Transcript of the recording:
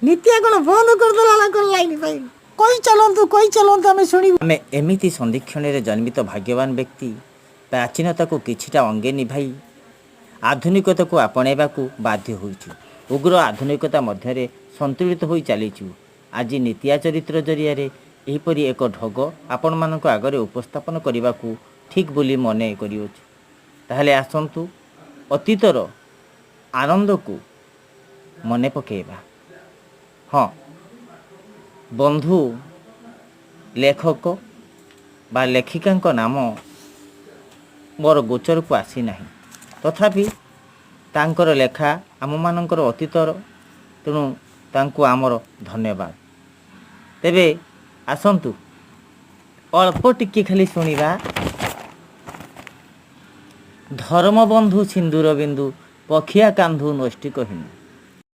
ନିତିଆ କ'ଣ ବନ୍ଦ କରିଦେଲା ନା କ'ଣ ଲାଇନ ପାଇଁ? କହି ଚାଲନ୍ତୁ, କହି ଚାଲନ୍ତୁ, ଆମେ ଶୁଣିବୁ। ଆମେ ଏମିତି ସନ୍ଧିକ୍ଷଣରେ ଜନ୍ମିତ ଭାଗ୍ୟବାନ ବ୍ୟକ୍ତି, ପ୍ରାଚୀନତାକୁ କିଛିଟା ଅଙ୍ଗେ ନିଭାଇ ଆଧୁନିକତାକୁ ଆପଣେଇବାକୁ ବାଧ୍ୟ ହୋଇଛୁ। ଉଗ୍ର ଆଧୁନିକତା ମଧ୍ୟରେ ସନ୍ତୁଳିତ ହୋଇ ଚାଲିଛୁ। ଆଜି ନିତିଆ ଚରିତ୍ର ଜରିଆରେ ଏହିପରି ଏକ ଢଗ ଆପଣମାନଙ୍କ ଆଗରେ ଉପସ୍ଥାପନ କରିବାକୁ ଠିକ୍ ବୋଲି ମନେ କରିଅଛୁ। ତାହେଲେ ଆସନ୍ତୁ, ଅତୀତର ଆନନ୍ଦକୁ ମନେ ପକାଇବା। ହଁ ବନ୍ଧୁ, ଲେଖକ ବା ଲେଖିକାଙ୍କ ନାମ ମୋର ଗୋଚରକୁ ଆସିନାହିଁ। ତଥାପି ତାଙ୍କର ଲେଖା ଆମମାନଙ୍କର ଅତୀତର, ତେଣୁ ତାଙ୍କୁ ଆମର ଧନ୍ୟବାଦ। ତେବେ ଆସନ୍ତୁ, ଅଳ୍ପ ଟିକେ ଖାଲି ଶୁଣିବା। ଧର୍ମବନ୍ଧୁ ସିନ୍ଦୁର ବିନ୍ଦୁ ପଖିଆ କାନ୍ଧୁ ନୈଷ୍ଠିକ ହିନ୍ଦୁ।